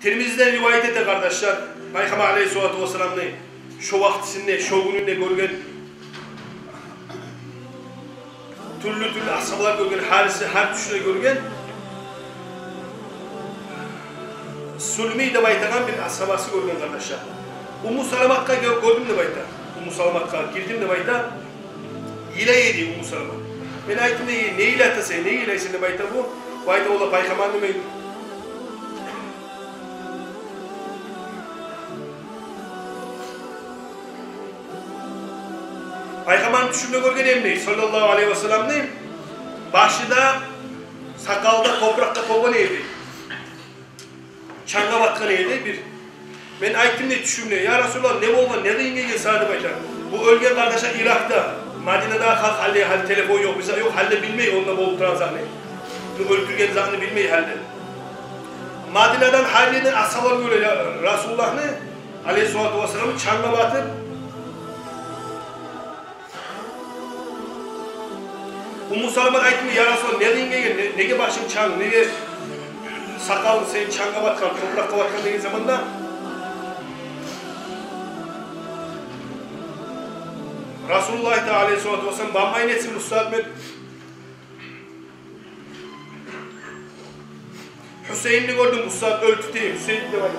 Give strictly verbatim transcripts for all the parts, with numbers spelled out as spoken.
Тирмизиден ривайат эте, къардашлар, Пайхаммар алейгьиссалату вассаламны шо вакътисинде, шо гюнюнде гёрген, тюрлю-тюрлю асгьабалар гёрген, гьариси гьар тюшде гёрген. Сулми деп айтагъан бир асгьабасы гёрген, къардашлар. Умму Саламатгъа гё-, гёрдюм деп айта. Умму Саламатгъа гирдим деп айта. Йылай эди Умму Саламат. Мен айтдым: «Не, не йылатасан, не йылайсан?» — деп айта бу. Бу айта: «Валлагь, Пайхаммарны мен Пайхаммарны тюшюмде гёргенмен, саллаллагьу алайгьи вассалламны, башы да, сакъалы да топуракъгъа толгъан эди. Чангъа батгъан эди бир. Мен айтдым дей тюшюмде: „Я Расулаллагь, не болгъан, не къыйын гелген сагъа?“ – деп айта. Бу оьлген, къардашлар, Иракъда. Мадинада халкъ гьали, гьали телефон ёкъ, бизде ёкъ, гьали де билмей онда болуп турагъан затны. Бу оьлтюрген затны билмей гьали де. Мадинадан гьар ерден асгьабалар гёре Расулуллагьны алейгьиссалату вассаламны чангъа батып. Умму Саламат айтды: „Я Расулаллагь, не къыйын гелген, не, неге башынг чанг, неге сакъалынг сени чангъа батгъан, топуракъгъа батгъан?“ – деген заманда Расулуллагь айта алейгьиссалату вассалам: „Бармайын этсин бу сагьат мен. Гьусейинни гёрдюм, бу сагьат оьлтюрдю Гьусейин“, – деп айта.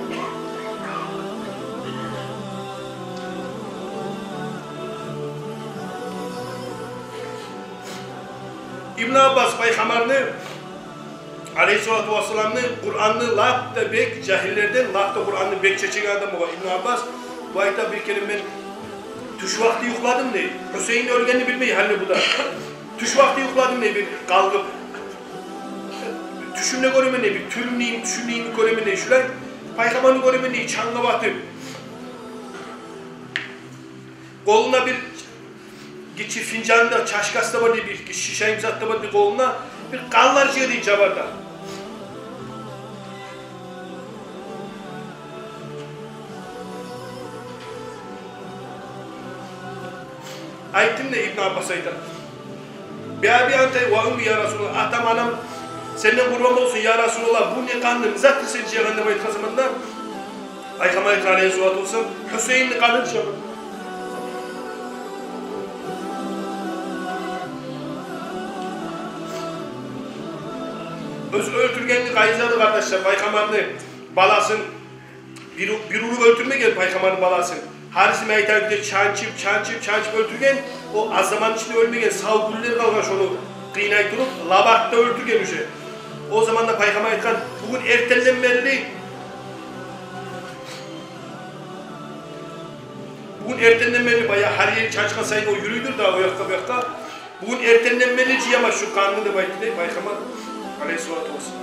Ибн Аббас Пайхаммарны алейгьиссалату вассаламны Къуранны лап да бек, жагьиллерден лап да Къуранны бек чечеген адам болгъан Ибн Аббас. Бу айта: „Бир керен мен тюш вакъти юхладым“, – дей. Гьусейин оьлгенни билмей гьали бу да. „Тюш вакъти юхладым“, – дей, – бир къалгъып. Тюшюмде гёремен“, – дей, – „бир тюрюмню, тюшюмню гёремен“, – дей, – „шулай. Пайхаммарны гёремен“, – дей, – „чангъа батып. Къолунда бир гиччи финжаны да, чашкасы да бар“, – дей, – „бир гиччи шишайым зат да бар“, – дей, – „къолунда, бир къанлар жыя“, – дей, – „жабарда“. Айтдым, – дей Ибн Аббас айта, – би аби анта ва умми, я Расулаллагь, атам, анам сенден къурбан болсун, я Расулаллагь, бу не къанды, не затдыр сен жыягъан?“ – деп айтгъан заманда Пайхаммар айтгъан алейгьиссалату вассалам: „Гьусейинни къанын жыяман“. Оьзю оьлтюргенни къайгъызады, къардашлар, Пайхаммарны баласын бир, бир уруп оьлтюрмеген Пайхаммарны баласын. Гьариси, мен айтайым, чанчып, чанчып, чанчып оьлтюрген. О аз заман ичинде оьлмеген, сав гюнлер къалгъан шону къыйнай туруп, лап артда оьлтюрген уже. О заманда Пайхаммар айтгъан: „Бугюн эртенден берли, бугюн эртенден берли, баягъы гьар ери чанчгъан сайын о юрюйдюр да о якъгъа, бу якъгъа. Бугюн эртенден берли жыяман шу къанны“, – деп айтды дей Пайхаммар алейгьиссалату вассалам.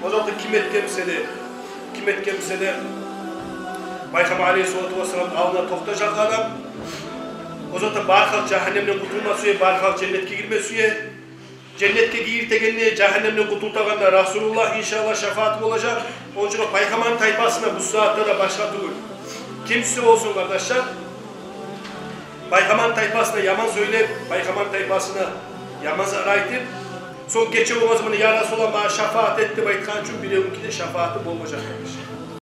О заманда ким этген буса да, ким этген буса да, Пайхаммар алейгьиссалату вассалам алдына токътажакъ адам. О заманда бар халкъ жагьаннемден къутулма сюе, бар халкъ женнетге гирме сюе. Женнетге гиргизегенде, жагьаннемден къутгъузагъанда Расулуллагь, иншааллагь, шафааты болажакъ. Ону учун Пайхаммарны тайпасына бу сагьатда да башгъа тюгюл, ким буса болсун, къардашлар, Пайхаммарны тайпасына яман сёйлеп, Пайхаммарны тайпасына яман зат айтып, сонг гече болгъан заманда: „Я Расулаллагь, магъа шафаат эт“, – деп айтгъан учун биревнюки де шафааты болмажакъ, къардаш.